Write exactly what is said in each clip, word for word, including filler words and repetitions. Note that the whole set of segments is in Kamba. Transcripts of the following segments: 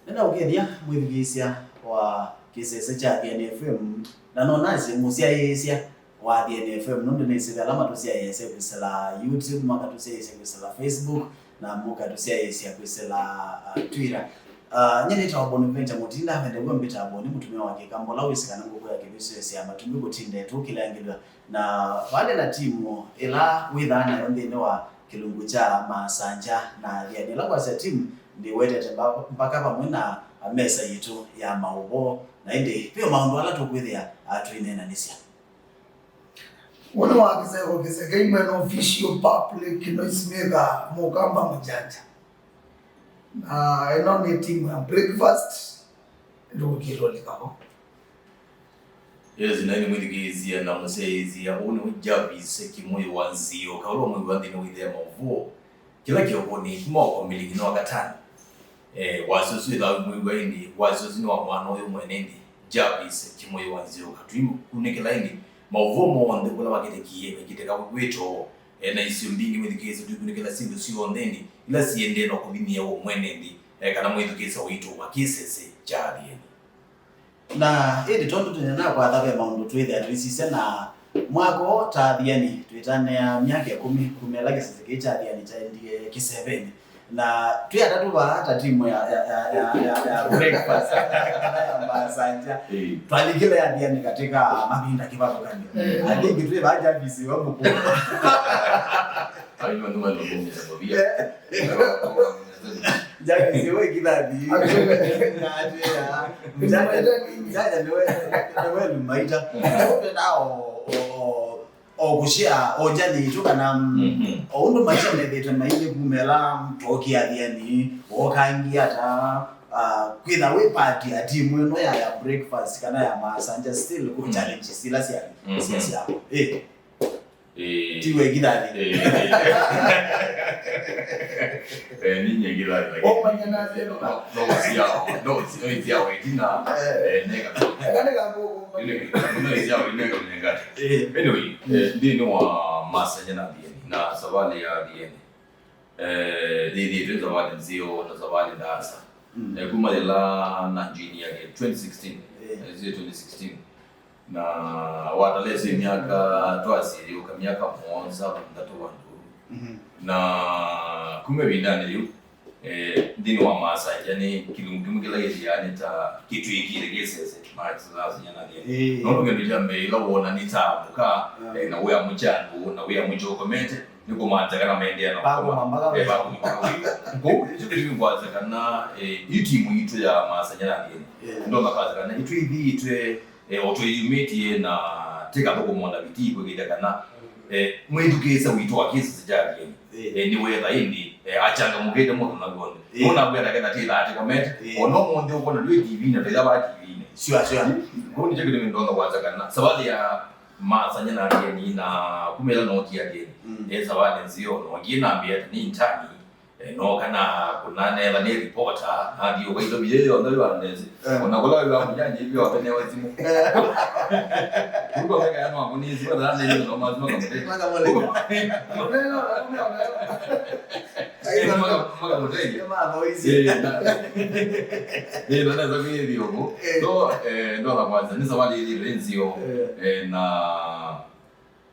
Nĩnaũkethya mwĩthukĩĩsya wa kĩsese kya Athiani F M, na no nasye mũsyaĩĩsya wa Athiani F M, nũndũ nĩsĩ ve ala matũsyaĩĩsya kwĩsĩla YouTube, makatũsyaĩĩsya kwĩsĩla Facebook, na mũkatũsyaĩĩsya kwĩsĩla, uh, Twitter. Uh, nyie nĩtawa Bonaventure Mũtinda, vende w'o mbĩtaa Boni, mũtumĩa wa Kĩkamba ũla wĩsĩ kana ngũkũ ya kĩvĩsyo ĩsyaa matumbĩ kũtinda ĩtũkĩlangĩlw'a. Na vale na timu ĩla wĩthaa nayo nthĩnĩ wa kĩlungu kya Maasangya na Athiani. Ĩla kwasya timu, ndĩwetete mba-, mbaka vamwe na mesa yitũ ya maũvoo, na ĩndĩ ve maũndũ ala tũkwĩthĩa twĩneenanĩsya. Ũnĩ wa kĩseko kĩsekei mwene official public noise maker Mũkamba Mũjanja. Na ĩno nĩ timu ya breakfast, ndũkĩlwa likavo. Yes, na nĩ mwĩthukĩĩsya na mũsyaĩĩsya, ũũ nĩ Jarvis Kĩmũyũ wa Nzioka, ũla mwĩw'a nthĩnĩ wa ĩthe ya maũvoo. Kĩla kĩokonĩ kuma o kwa mĩlingĩ no katani. Eh, wasyosi wĩthawa mwĩw'a ĩndĩ, wasyosi nĩ wa mwana ũyũ mwene ĩndĩ, Jarvis Kĩmũyũ wa Nzioka. Tũikunĩkĩla ĩndĩ, maũvoo monthe kũla makĩtekie, makĩteka wĩtoo, eh, na isio mbingĩ mwĩthukĩĩsya, tũikunĩkĩla syĩndũ syonthe ĩndĩ, ila siendee na kũvinyĩa ũũ mwene ĩndĩ, eh, kana mwĩthukĩĩsya witũ wa kĩsese kya Athiani. Na ĩndĩ tondũ tũnyanaa kwatha ve maũndũ twĩthĩa tũisisya na mwako ta Athiani, twĩtanĩa myaka ĩkũmi kuma ĩla kĩsese kĩĩ kya Athiani kyaendie kĩsevenĩ. Na twĩ atatũ vaa ta timu ya, ya, ya, ya, ya, ya breakfast, ya Maasangya. Ĩĩ. Twalikile Athiani katika mavinda kĩvathũkany'o. Ĩĩ. I think twĩ vaa Jarvis wa mũkũũ. Ai, no, no, no, no, no, no, no. Jarvis, we kĩthathi. Atwĩa. Mjanja, mjanja nĩwe, nĩwe lumaita. Nĩwe twenda o, o, o, o kũshare, o journey itũ kana, mhm, o ũndũ maisha methĩte mailĩ kumela twokie Athiani, wokangie ata, ah, kwĩtha wĩ part ya timu ĩno ya, ya breakfast kana ya Maasangya still ku, mhm, challenges ila sya, mhm, sya, sya. Eh. Eh. Tiwe kĩthathi. Eh, eh. Eh, ninye kĩthathi, lakini. Ũmanya na nzĩa no. No, no, siao, no, no, siao, ĩtina. Eh. Eh, neka. Eka neka ngũkũ. Neka, no, siao, neka, neka. Eh. Anyway, eh, nthĩnĩ wa Maasangya na Athiani, na savalĩ ya Athiani. Eh, yĩthĩĩtwe savalĩ nzeo na savalĩ ndaasa. Mm. Eh, kuma yĩla na join yake twenty sixteen. Eh. Eh, twenty sixteen. Na watalesye myaka, twasye yũka myaka mũonza, thanthatũ vandũ. Mhm. Na kuma ĩvindanĩ yĩu, eh, nthĩnĩ wa Maasangya nĩ kĩlungu kĩmwe kĩla kĩthĩaa nĩ ta kĩtw'ĩkĩte kĩsese, Maasangya na Athiani. Ĩĩ. Nũndũ kĩndũ kya mbee ĩla wona nĩ ta mũka, ah, eh, na wĩa mũkya andũ, na wĩa mũkya ũkomete, nĩ kũmanza kana maendeea na kũkoma. Pakũma mpaka wĩa. Eh, pakũma mpaka wĩa. Kwoou, nĩkyo kĩtumi ngwasya kana, eh, yu timu yitũ ya Maasangya na Athiani. Ĩĩ. Ndonya kwasya kana ĩtwĩthĩĩtwe eh, o twĩyumĩtye na tĩkathũkũma na vitii kwĩkĩĩthya kana, eh, mwĩthukĩĩsya witũ wa kĩsese kya Athiani, eh, nĩwetha ĩndĩ, eh, achangamũkĩte mũthenya w'onthe. Eh. Nũnakwĩa nake na tĩthaa tĩkomete, eh, ona ũmũnthĩ ũkwona twĩ T V-inĩ, twĩtha va T V-inĩ. Sure, sure. Kũu nĩkyo kĩtumi ndonya kwasya kana savalĩ ya Maasangya na Athiani na kuma ĩla nookie Athiani, mm, eh, savalĩ nzeo, nookie nambĩa ata nĩ intani, eh, nooka na kũnanetha nĩ reporter, nathi ũka Nairobi yĩ yonthe yu andesi. Eh. Ona kũla wĩ wa mũnyanya ĩvi yonthe nĩ wa simũ. Eh. Kuko meka ya nwangu nĩ simũ na nĩ no mazima kamũte. Maka mole. Maka, maka mũte. Kama avoice. Eh, na. Eh, na naweza kuyethi ogo. Eh. So, eh, ndo na kwanza, ni savalĩ ĩthĩĩtwe nzeo, eh, eh, na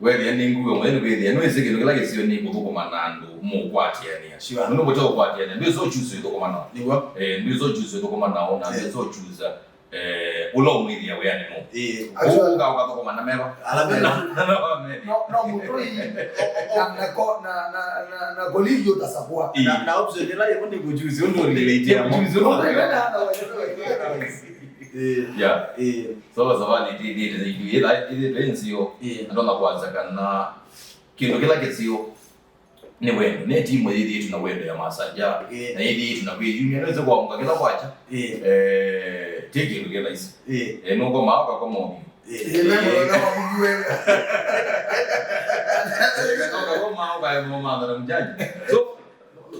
wethĩa nĩ nguo mwe, nĩ kwĩthĩa nĩwĩsĩ kĩndũ kĩla kĩseo nĩ kũthũkũma na andũ mũkwatĩanĩa. Sure. Nũndũ mũte ũkwatĩanĩa, ndwĩsĩ ũchusi ũthũkũma nao. Nĩw'o. Eh, ndwĩsĩ ũchusi ũthũkũma nao, na, eh, ndwĩsĩ ũchusa, eh, ũla ũmwĩthĩa wĩanĩ nũ. Eh. Ũka ũkathũkũma na meva. Ala meva. Na, na, na, na, no, no, mũtũi, na, na, ko-, na, na, na, na colleague ũtasakwa. Eh. Na, na option ĩla yĩvo nĩ kũchusi ũndũ ũrelate namo. Kũchusi ũndũ ũrelate namo. Eh. Yeah. Eh. So, savalĩ ĩtĩthĩte ĩthu ĩla ĩthĩtwe ĩ nzeo, ĩĩ, andũ na kwanza kana kĩndũ kĩla kĩseo nĩ wendo. Nĩ timu yĩthĩĩtwe na wendo ya Masanja, ĩĩ, na yĩthĩĩtwe na kwĩyumya. Nĩwĩsĩ kũamũka kĩla kwakya, ĩĩ, eh, ti kĩndũ kĩ laisi. Ĩĩ. Eh, nũkomaa ũkakoma ũvyũ. Ĩĩ. Ĩĩ, nĩ mũthenya wa mũthwega. Ũkakoma ũkaemũmantha na mũjanja. So,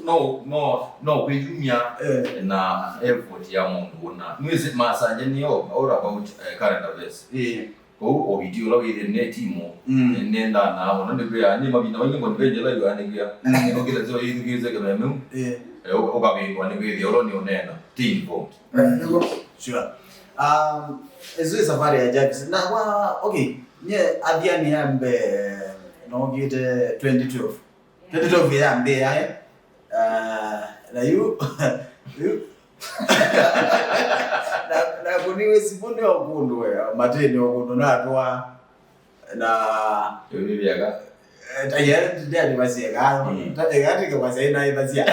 no, no, no kwĩyumya, eh, na effort ya mũndũ ũna. Nĩwĩsĩ Masanja nĩ all, all about, eh, current affairs. Ĩĩ. Kwoou o video ũla wĩthĩe nĩ timu, mm, nĩ, nĩndaa na amo, na nĩkwĩa, nĩ mavinda maingĩ mboni venjela yu anĩkwĩa. Mm. Nĩnũkĩte nzeo yĩthukĩĩsye kĩmemeu. Ĩĩ. Eh, ũ- ũkavĩndwa nĩ kwĩthĩa ũla nĩ ũneena ti informed. Eh, nĩguo. Sure. Um, ĩsu ĩ safari ya Jarvis. Na kwa, okay, nye Athiani ya mbee nookĩte twenty twelve. Twenty twelve ya mbee yaĩ. Uh, na yu, yu. Na, na kũniwe simũ nĩ o kũndũ, eh, matĩnĩ o kũndũ natwa. Na Yũmĩvĩaga. Eh, ta ya ndani basi ya gano. Mm. Ta ya ndani kwa sai na basi ya.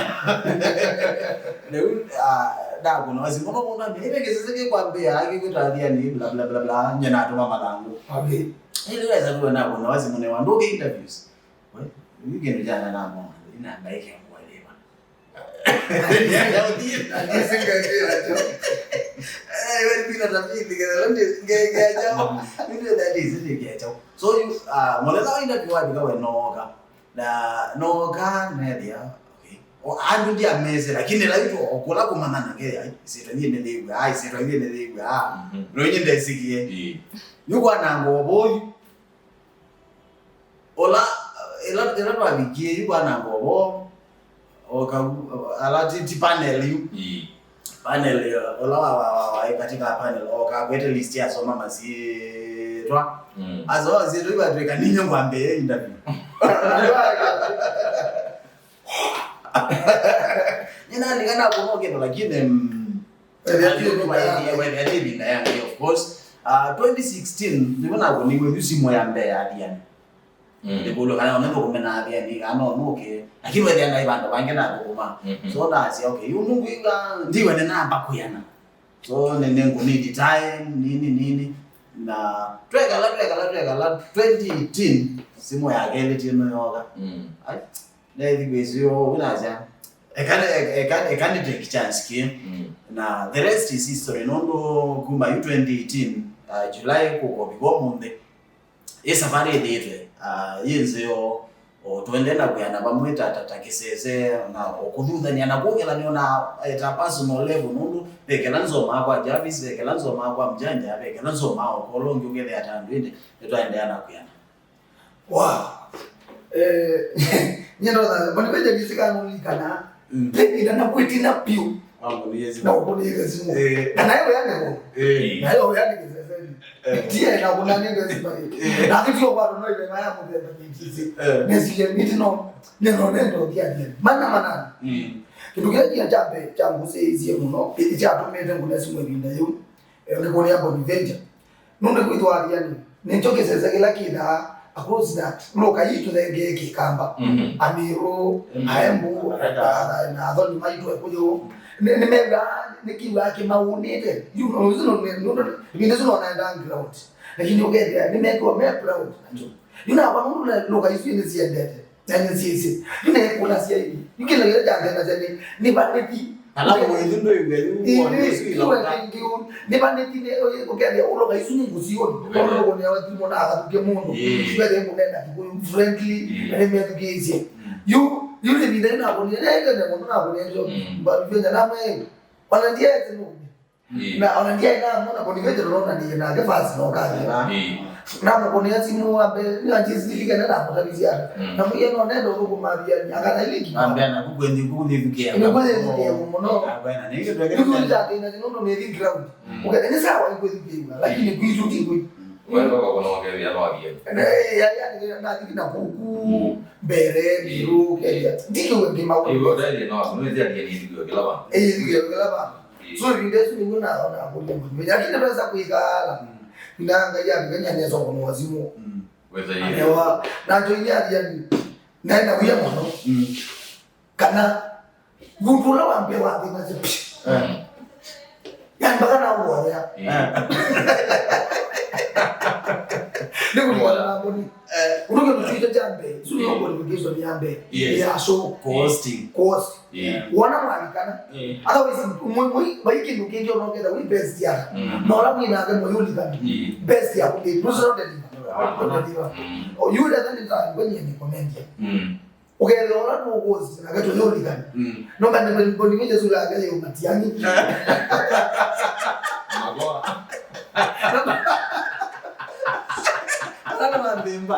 Na yu, ah, da kuna wasi mwana mwana mimi kesi zake kwa mbea yake kutadia ni bla bla bla bla nyana tuma malango. Okay. Ile weza kuwa na kuna wasi mwana wandoke interviews. Wewe, weekend jana na mwana ina mbaike kwa leba. So you, uh, mũthenya wa interview wavika we nooka. Na nooka nethĩa, okay. O, andũ ndiamese, lakini laitũ okũla kũmanyana ngeya, isyĩtwa nyie nĩthĩw'a, ah, isyĩtwa nyie nĩthĩw'a, ah. Mhm. No inye ndesikie. Ĩĩ. Yu kwananga ũvoo yu. Ola, ĩla, ĩla twavikie yu kwananga ũvoo, oka, ala ti, ti panel yu. Ĩĩ. Panel, ola wa, wa, wa, wa, katika panel, oka kwete list ya soma masyĩtwa. Mm. Asoma masyĩtwa yu atwĩka ninye ngwambĩĩe interview. Nĩnalikana kũnokĩta, lakini, mm, ĩvinda ya Ngai, of course. Uh, twenty sixteen, nĩvo nakũniwe yu simũ ya mbee ya Athiani. Mm. Ndikũlwa kana one thũkũme na Athiani, kana no nũke. Lakini wethĩa ndaĩ vandũ vangĩ nathũkũma. Mhm. So ndasya, okay, yu nũngwĩka, ndiwe nĩ namba kwĩana. So nĩ, nĩ ngũnidi time, nini, nini. Na twekala, twekala, twekala, twenty eighteen, simũ ya kelĩ tino yoka. Mm. Ai, nethi kwĩsio, unasya. Eka, eka, eka nĩ take chance kĩ. Mm. Na the rest is history. Nũndũ kuma yu twenty eighteen, uh, July kũkovika ũmũnthĩ. Ĩ safari ĩthĩĩtwe, ah, yĩ nzeo, o tũendee na kwĩana vamwe ta, ta, ta kĩsese, na o kũthuthania na kũkĩla nĩona, eh, ta personal level, nũndũ vekela nzomaa kwa Jarvis, vekela nzomaa kwa Mjanja, vekela nzomaa o kolo ũngĩ ũkethĩa ta andũ ĩndĩ nĩtwaendeea na kwĩana. Wow. Eh, nyie ndona, mbona venja ndisikanũlikana, mm, ndĩvĩta na kwĩtina piũ. Mambo nĩ yezi. Na ũkũnĩĩte simũ. Eh. Na nayo yandĩkwo. Eh. Nayo yandĩkĩte seseni. Eh. Tie na kũna nĩ ndezi bari. Eh. Na kĩtio kwa no ile na ya mũthemba mĩtisi. Eh. Nesiye mĩtino. Neno nendo kia dia. Mana mana. Mm. Kĩndũ kĩrĩa kia jambe cha ngũsĩisie mũno, kĩrĩa kyatũmĩte ngũne simũ ĩvinda yĩu. Eh, ngĩkũnĩa Bonaventure. Nũndũ kwĩthwa Athiani nĩkyo kĩsese kĩla kĩthaa across that. Lũka yitũ thengee kĩkamba. Mhm. Amĩrũ, mm, Aembu, Arega, na athoni maitũ Ekũyũ. Nĩ, nĩmew'aa, nĩkĩw'aa kĩmaũnĩte. Yu, nũndũ ĩvinda ĩsu no naenda ground. Lakini ũkethĩa nĩmekĩwa me proud nakyo. Yu nakwa nũndũ lũka isu nĩsiendete. Na nĩsyĩsĩ. Yu neekũlasya ĩvi. Yu kĩla kĩla kyanthĩnasya nĩ, nĩvanĩthi. Alafu mwĩthi ndũĩw'e yu wondu ũsu ĩla ũta. Nĩvanĩthi nĩ ũkethĩa ũloka isu nĩ ngũsioni. Tondũ nũkũnĩawa thimũ na akathũkĩa mũndũ. Ĩĩ. Yu ethĩa kũnena Kĩkũyũ friendly, ĩĩ, na nĩmethukĩĩsye. Mm. Yu, yu nĩ vinda ĩnakũnie, nĩ ĩkene mũndũ nakũnie ndio. Mm. Mbavinya namwe. Ona ndiye ese nũkũnie. Ĩĩ. Na ona ndiaĩ namwona Bonaventure, tũnonanĩie nake first no kale. Ĩĩ. Namũkũnĩa simũ wa mbee, nĩwanjĩsilikana namũtavisya. Mm. Namwĩie no nenda ũthũkũma Athiani, akana iliki. Ambĩa na kũkwendĩ kũnĩthukĩa. Nĩkwĩthukĩa mũno. Akwena nĩngĩ tweke. Nĩkwĩthukĩa nũndũ nĩthi ground. Mm. Ũkethĩa nĩ sawa nĩkwĩthukĩĩw'a, lakini kwitũ ti kwĩ. Mm. Wendo kwa kũnongethia no Athiani. Na, ya, ya, na, na, na, na, kuku, mm, mbere, mĩrũ, kethĩa. Ndikĩwe ngĩmaũndũ. Ĩĩ, ũtaĩle no, nĩwĩthĩa Athiani ĩthukĩwa kĩla vandũ. Ĩĩ, ĩthukĩwa kĩla vandũ. So, ĩvinda ĩsu nĩw'o naona kũlya mũthenya. Lakini ndwesa kwĩkala. Mm. Ĩvinda Ngai ambĩkania nesa kũnũa simũ. Mm. Wĩsa yĩĩ. Anewa, na njoinia Athiani. Naĩ na wia mũno. Mm. Kana, mũndũ ũla wa mbee wa thĩna sĩ. Mm. Yani, mpaka na ũoya. Mm. Nĩ kũmwana na mboni. Eh. Ũndũ kĩndũ kĩitũ kya mbee, isu nĩ, mm, qualification ya mbee. Yes. Ya show. Costing. Cost. Yeah. Wona mwalikana. Yeah. Otherwise, mwe, mwe, vai kĩndũ kĩngĩ ũnongeza, we best ya. Mm. Na ũla mwĩ nake mwĩ ũlikana. Yeah. Best ya kũndĩ, nũsĩ no deliver. Ah. No deliver. Mm. O, yu ndio ndio ndio comment ya. Mm. Ũkethĩa ũla tũkũsi, nake tũyũlikana. Mm. No mane mboni mĩthe sura yake yĩ Matiang'i. Magoa. Ala na mathĩmba.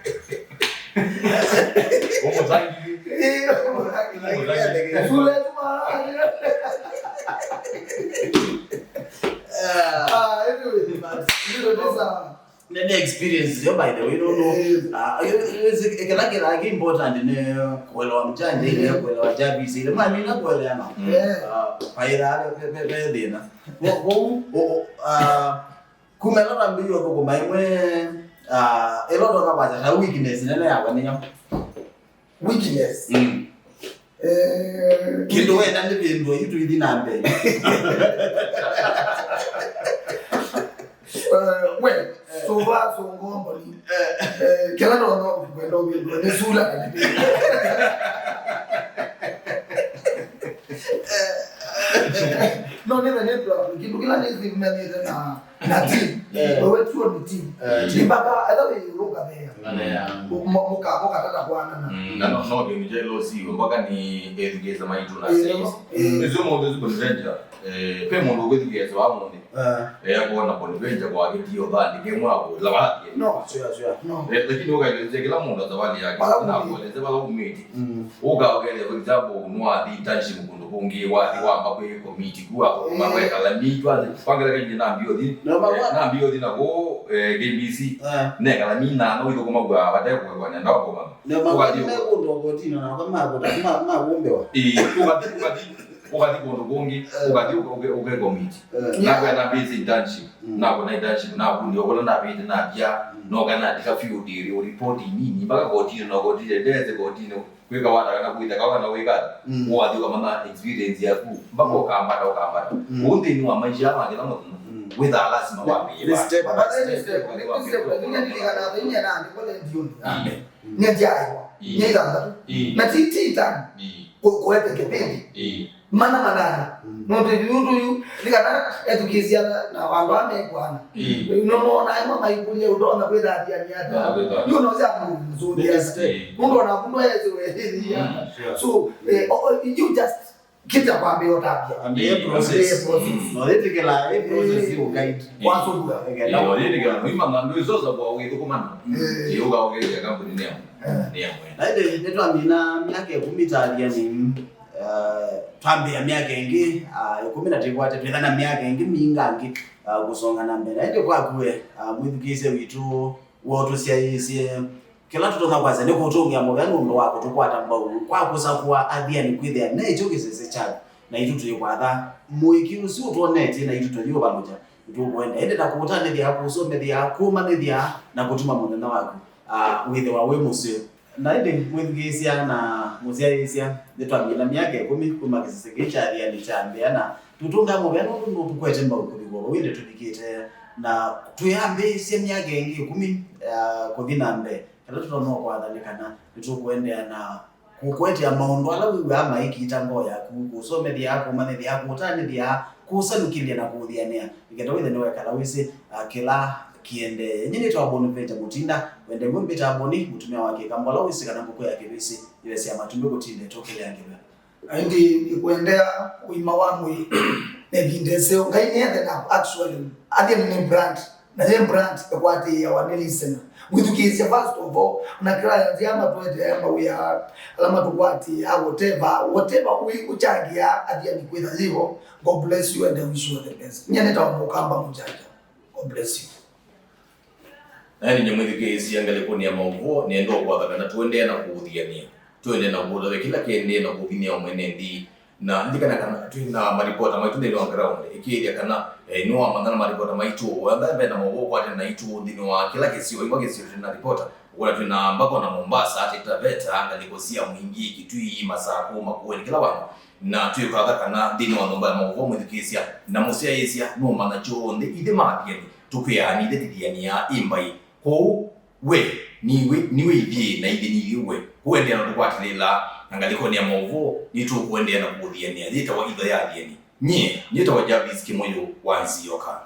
Ũmũtangĩthye. Ĩĩ, ũmũtangĩthye. Ũmũtangĩthye. Sule tu mara. Ah, anyway, but, you know, this, uh, nene experience yo, by the way, no, no. Eh. Ah, yo, yo, yo, kĩla kĩla kĩ important nĩ kuelewa mjanja ile, kuelewa jabisi ile. Mami na kuelewa na. Mm. Eh. Ah, paira pe, pe, pe, thĩna. Kwa, kwa, o, o, ah, kuma ĩla twambĩĩe ũthũkũma ĩmwe, ah, ĩla tũna kwasya ta weakness nene yakwa nĩyo. Weakness. Mm. Eh, kĩndũ wenda nĩ vĩndũ yu tũithi na mbee. Eh, we, suva, sungu, mboni. Eh, kĩla ndono kwenda ũvĩndũ nĩ sula na nĩ vĩndũ. No, nĩ na nĩ problem. Kĩndũ kĩla nĩsimenete na na team. Eh. Wewe tuo ni team. Eh, ni team. Mpaka hata wewe ukathea. Ukathea. Muka muka tata kwana na. Mm, na no no ni jelo si mpaka ni education maitu na. Eh, sisi. Eh. Ndio mwanzo ziko venture. Eh, pe mundu kwithikesa wa mundu. Eh. Eh, akuona kwa venture kwa kiti yo bandi ke mwa ko la wa. No, sure, sure. No. Eh, lakini ukaelezea kila mundu zawadi yake. Wala na kuelezea wala umiti. Mm. Ũka ũkethĩa, for example, nĩwathi internship kũndũ kũngĩ, wathi wamba kwĩ committee, ku akũthũkũma, mm, kwekala mi, twathi, kwangela kaingĩ nambia ũthi, na ma-, eh, nambia ũthi na kũ, eh, K B C, eh, nekala mi na no ithũkũma kwa vate kwekwa nenda ũkoma. Na ma-, ũkathi me kũndũ kotini na kwa ma-, ma-, ma-, makumbĩwa. Ĩĩ, ũkathi, ũkathi, ũkathi kũndũ kũngĩ, eh, ũkathi ũke, ũke, ũke committee. Eh. Na kwa nambia internship, mm, na kuna internship, na kundi okula ndavĩte na bia, mm, no kana ndika field ĩrĩ, report nini, mpaka kotini, no kotini, ndese kotini, kwĩka wata kana kwĩta kawa na wĩka, mm, wathi ũkamanya experience yaku mpaka, mm, ũkambata, ũkambata. Mm. Kũu nthĩnĩ wa maisha ma kĩla mũthenya, mm, wĩthaa lasima wambĩĩe. Nĩ step by step. Nĩ step by step. Nĩndilikana thĩinĩ na andĩko le ndioni. Mm. Nĩndiaĩwa. Mm. Nĩ ithathatũ. Mm. Na ti, ti itano. Mm. Kũ-, kũete kĩpindi. Mm. Mana manana. Mm. Nũndũ yu, nũndũ yu, nĩ kana etũkĩsya na, na andũ aa mekwana. Mm. Nĩmona ĩmwe maikũlya ũtonya kwĩthathiania ata. Ah, kwĩthathiania. Yu no sya mũndũ mũsũngĩa. Nĩ step. Nũndũ ona kũndũ esi wethĩthia. Mm, sure. So, eh, o-, o-, you just kĩta kwambĩa ũtambia. Ambĩa, eh, process. Eh, process. No, ĩtĩkĩla, eh, process, eh, yu guide. Wasũvua. Ĩkenda. Eh, no, ĩtĩkĩla, no, imana ndũ isosa kwa ũgĩthũkũmana. Eh. Eh, ũkaũgeethĩa kambuni nĩ amwe. Eh. Nĩ amwe. Na ĩndĩ nĩtwamina myaka ĩkũmi talia nĩ. Ah, twambĩa myaka ĩngĩ, ah, ĩkũmi na tĩkwate, twĩthana myaka ĩngĩ mingangĩ, ah, kũsonga na mbee. Na ĩndĩ kwakue, ah, mwĩthukĩĩsya witũ woo tũsyaĩĩsye, kĩla tũtonya kwasya nĩ kũtũngĩa mũvea nũndũ wa kũtũkwata mbau, kwa kũsakũa athiani kwĩthĩa me kyo kĩsese kyaku, naitũ twĩkwatha mũĩki ũsu ũtwonetye, naitũ tũyĩũvalũkya, nĩtũkũenda ĩndĩ na kũũtanĩthya, kũũsomethya, kũũmanyĩthya, na kũtuma mũthenya waku, ah, wĩthĩwa wĩ mũseo. Na ĩndĩ mwĩthukĩĩsya na mũsyaĩĩsya, nĩtwamina myaka ĩkũmi kuma kĩsese kĩĩ kya athiani kyambĩa, na tũtũngaa mũvea nũndũ nũtũkwete mbau kũthi kwoo vau ĩndĩ tũvikĩte, na twĩambĩĩsye myaka ĩngĩ ĩkũmi, ah, kũthi na mbee. Kĩla tũtonya kwatha nĩ kana nĩtũkũendeea na kũkũetea maũndũ ala wĩw'aa maikita ngoo yaku, kũsomethya, kũmanyĩthya, kũtanĩthya, kũsalukĩlya na kũũthĩanĩa, nĩ kenda wĩthe nĩwekala wĩsĩ, ah, kĩla Kiende. Nyie nĩtawa Boni Veta Mutinda, wende mwĩ mbĩtaa Boni, mũtumĩa wa Kĩkamba ũla wĩsĩ kana ngũkũ ya kĩvĩsĩ yĩvesya matumbĩ kũtinda ĩtũkĩlĩangĩlw'a. Ĩndĩ nĩkwendea ũima wa mwĩĩ na ĩvinda ĩseo. Ngai nĩethe naku, actually. Athĩani nĩ brand, na yĩ brand ĩkwatĩĩawa nĩ listener. Mwĩthukĩĩsya first of all, na clients ya matũetee mawĩa ala matũkwatĩĩaa, whatever, whatever we ũchangia Athĩani kwĩtha yĩvo. God bless you and I wish you all the best. Nyie nĩtawa Mũkamba Mũjaja. God bless you. Na ĩndĩ nyie mwĩthukĩĩsya ngalĩkonĩ ya maũvoo, nĩenda ũkwatha kana tũendee na kũũthianĩa, tũendee na kũũtavya kĩla kĩendee na kũvinyĩĩa o mwene nthĩ. Na lilikana kana twĩ na maripota maitũ nthĩnĩ wa ground, ĩkĩĩthya kana eh, nĩwamanya na maripota maitũ. Wenda ve na maũvoo ũkwatene naitũ nthĩnĩ wa kĩla kĩsio, ĩmwe kĩsio twĩ na ripota, ũkwona twĩ na Mbako na Mombasa, Taita Taveta, ngalĩko sya Mwingi, Kitui, Masakũ, Makueni, kĩla vandũ. Na twĩkwatha kana nthĩnĩ wa nyũmba ya maũvoo mwĩthukĩĩsya na mũsyaĩĩsya nũũmanya kyonthe. Ithyĩ ma Athĩani tũkwĩaa nĩ ithyĩ tũthianĩaa ĩ mbaĩ. Kwoou we nĩwĩ, nĩwĩ ithyĩ na ithyĩ nĩ ithyĩ we. Kwoou endeea na tũkwatĩlĩĩla, na ngalĩkonĩ ya maũvoo nĩtũkũendeea na kũũthianĩa. Yĩtawa Itho ya Athĩani. Nyie nĩtawa Jarvis Kĩmũyũ wa Nzioka.